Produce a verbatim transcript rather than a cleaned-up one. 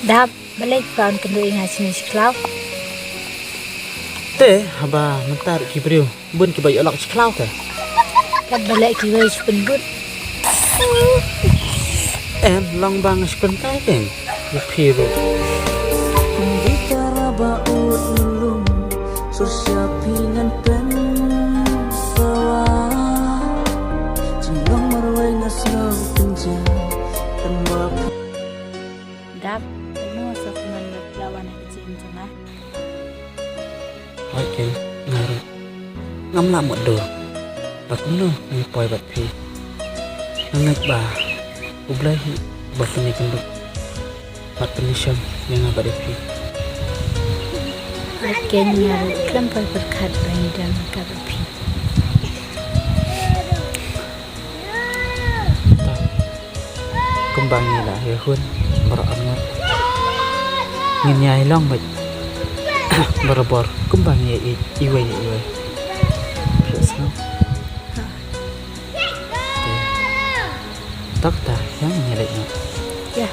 Dap, balei phi wan kynduh ïa nga shane shi khlaw? Te, haba mynta ki briew bun kiba ïoh lok shi khlaw te. Kat balei kiwei shu pynbun. Em, long ba nga shu kyntai keng. Ïa phi ruh. Kumta ba ut lum, sur sha phi ngan pynpawa. Jinglong marwei nga sngew pynjah, kan wa phi. Dap, kumno sa kumno ba phi la wan ha ka jingim jong nga? Hooid keiñ, nga ruh ngam lah mutdur ba kumno ngan poi bad phi. Nga ngeit ba U Blei hi uba pynïakynduh bad pynïashem ïa nga bad ïa phi. Hooid keiñ, nga ruh khlem poi pyrkhat ba ngi don ryngkat bad phi. Ta, kumba ngi la ïa hun baroh arngut, ngin ïai long bad barabor kumba ngi ïeit iwei ïa iwei. Phi sngewthuh? Te, ta kata, ïa ngi leit noh. Ïa.